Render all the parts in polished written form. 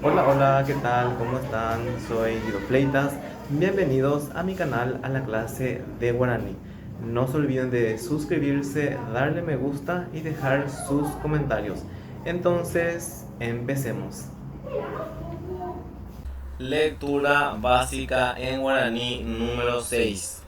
Hola, hola, ¿qué tal? ¿Cómo están? Soy Guido Fleitas. Bienvenidos a mi canal, a la clase de guaraní. No se olviden de suscribirse, darle me gusta y dejar sus comentarios. Entonces, empecemos. Lectura básica en guaraní número 6.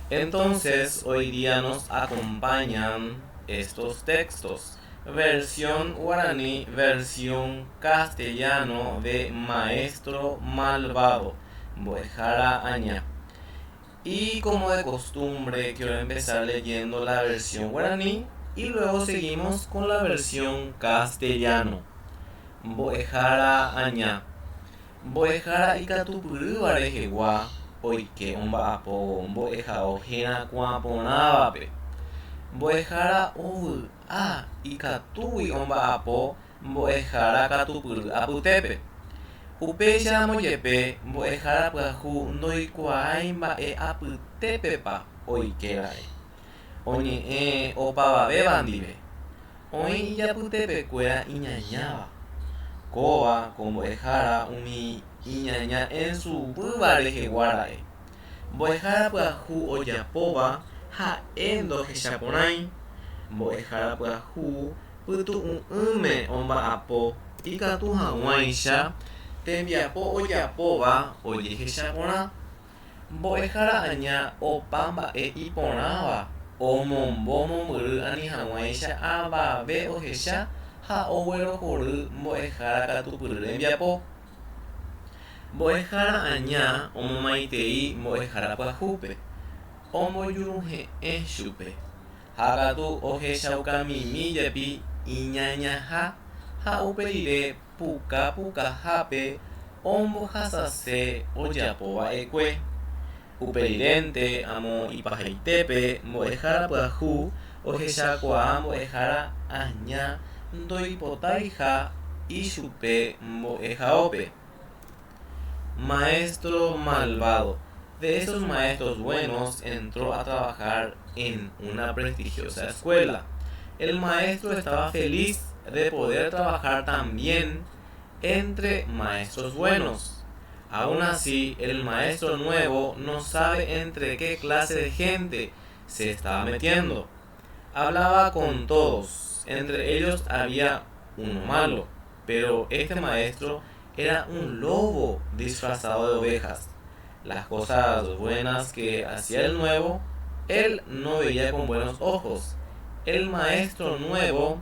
Entonces, hoy día nos acompañan estos textos. Versión guaraní, versión castellano de Maestro Malvado, Mbo'ehára Aña. Y como de costumbre, quiero empezar leyendo la versión guaraní y luego seguimos con la versión castellano. Mbo'ehára Aña. Mbo'ehára ikatupyrýva rehegua oike omba'apo mbo'ehao herakuã porãvape. Mbo'ehára ovy'a ikatúgui omba'apo mbo'ehára katupyry apytépe. Upéicharamo jepe mbo'ehára pyahu ndoikuaái mba'e apytépepa oikéra'e. Oñe'ẽ opavavéva ndive. Oĩ ijapytepekuéra iñañáva. Kóva ko mbo'ehára umi iñaña ensuguýva rehegua ra'e. Mbo'ehára pyahu ojapóva ha'e ndohechaporãi. Mbo'ehára pyahu pytu'u'ỹme omba'apo ikatu hag̃uáicha tembiapo ojapóva ojehecha porã. Mbo'ehára aña opa mba'e iporãva omombo mombyry ani hag̃uáicha avave ohecha ha oguerohory mbo'ehára katupyry rembiapo. Mbo'ehára aña omomaitei mbo'ehára pyahúpe, ombojuruhe'ẽ chupe, ha katu ohechaukamimi jepi iñañaha ha upe rire puka pukahápe ombohasase ojapo va'ekue. Upe rirénte amo ipahaitépe mbo'ehára pyahu ohechakuaa mbo'ehára aña ndoipotáiha ichupe mbo'ehaópe. Maestro malvado. De esos maestros buenos entró a trabajar en una prestigiosa escuela. El maestro estaba feliz de poder trabajar también entre maestros buenos. Aún así, el maestro nuevo no sabe entre qué clase de gente se estaba metiendo. Hablaba con todos, entre ellos había uno malo, pero este maestro era un lobo disfrazado de ovejas. Las cosas buenas que hacía el nuevo, él no veía con buenos ojos. El maestro nuevo,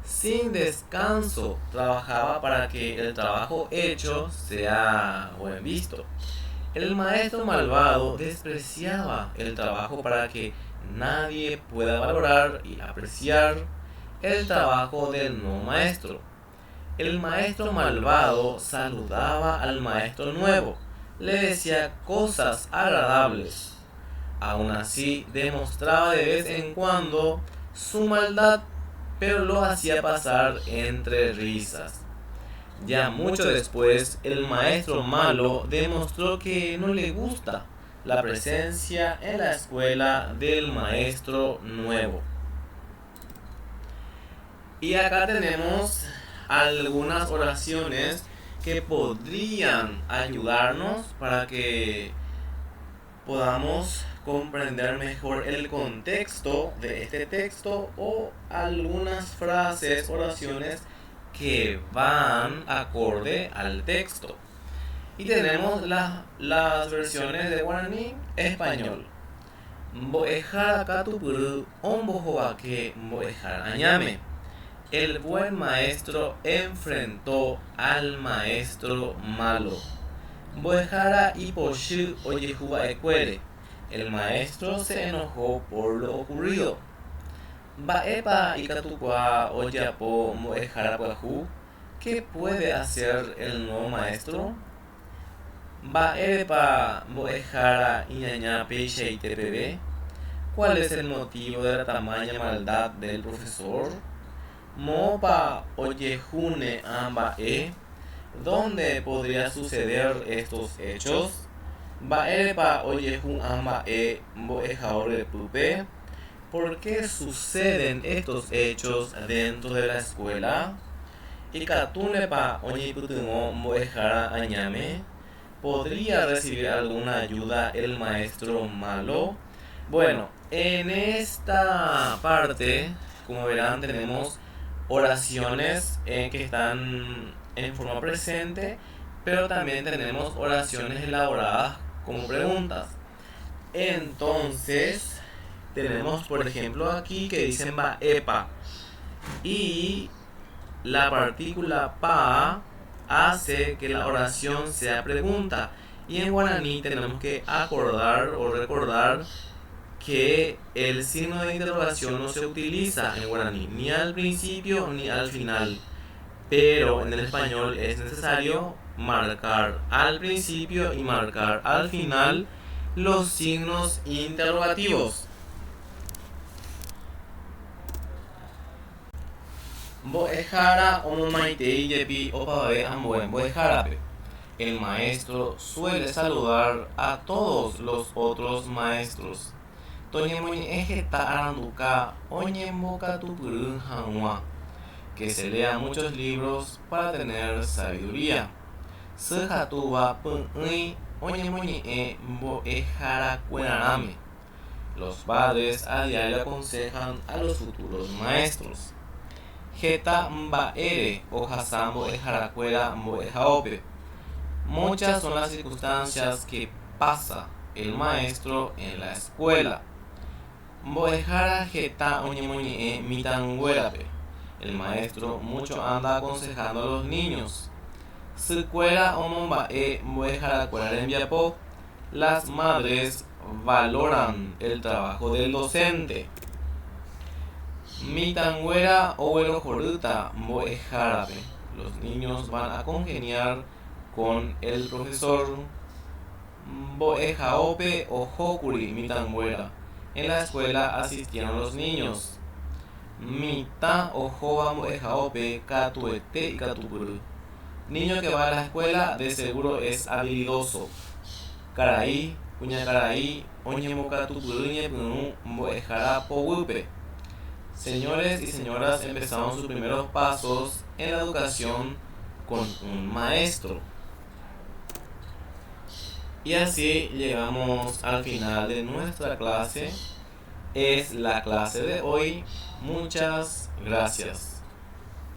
sin descanso, trabajaba para que el trabajo hecho sea buen visto. El maestro malvado despreciaba el trabajo para que nadie pueda valorar y apreciar el trabajo del nuevo maestro. El maestro malvado saludaba al maestro nuevo, le decía cosas agradables. Aún así, demostraba de vez en cuando su maldad, pero lo hacía pasar entre risas. Ya mucho después, el maestro malo demostró que no le gusta la presencia en la escuela del maestro nuevo. Y acá tenemos algunas oraciones que podrían ayudarnos para que podamos comprender mejor el contexto de este texto o algunas frases, oraciones que van acorde al texto. Y tenemos las versiones de guaraní español. Mbo'ehára katupyry ombohovake mbo'ehára añáme. El buen maestro enfrentó al maestro malo. Mbo'ehára ipochy ojehuva'ekuére. El maestro se enojó por lo ocurrido. Mba'épa ikatukuaa ojapo mbo'ehára pyahu? Qué puede hacer el nuevo maestro? Mba'érepa mbo'ehára iñaña peichaite peve? Cuál es el motivo de la tamaña maldad del profesor? Moõpa ojehúne ã mba'e? Dónde podría suceder estos hechos? Mba'érepa ojehu ã mba'e mbo'ehao ryepýpe? Por qué suceden estos hechos dentro de la escuela? Ikatúnepa oñeipytyvõ mbo'ehára añáme? ¿Podría recibir alguna ayuda el maestro malo? Bueno, en esta parte, como verán, tenemos oraciones que están en forma presente, pero también tenemos oraciones elaboradas como preguntas. Entonces, tenemos por ejemplo aquí que dicen mba'épa. Y la partícula pa hace que la oración sea pregunta. Y en guaraní tenemos que acordar o recordar que el signo de interrogación no se utiliza en guaraní, ni al principio ni al final. Pero en el español es necesario marcar al principio y marcar al final los signos interrogativos. Mbo'ehára omomaitei jepi opavave ambue mbo'ehárape. El maestro suele saludar a todos los otros maestros. Toñemoñe'ẽ heta aranduka oñembokatupyry hag̃ua. Que se lea muchos libros para tener sabiduría. Sy ha túva py'ỹi oñemoñe'ẽ mbo'eharakuerarãme. Los padres a diario aconsejan a los futuros maestros. Heta mba'ére ohasa mbo'eharakuéra mbo'ehaópe. Muchas son las circunstancias que pasa el maestro en la escuela. Mbo'ehára heta oñemoñe'ẽ mitãnguérape. El maestro mucho anda aconsejando a los niños. Sykuéra omomba'e mbo'eharakuéra rembiapo. Las madres valoran el trabajo del docente. Mitãnguéra oguerohorýta mbo'ehárape. Los niños van a congeniar con el profesor. Mbo'ehaópe ohókuri mitãnguéra. En la escuela asistieron los niños. Mitã ohóva mbo'ehaópe katuete ikatupyry. Niño que va a la escuela de seguro es habilidoso. Karai, kuñakarai oñembokatupyry ñepyrũ mbo'ehára poguýpe. Señores y señoras empezaron sus primeros pasos en la educación con un maestro. Y así llegamos al final de nuestra clase. Es la clase de hoy. Muchas gracias.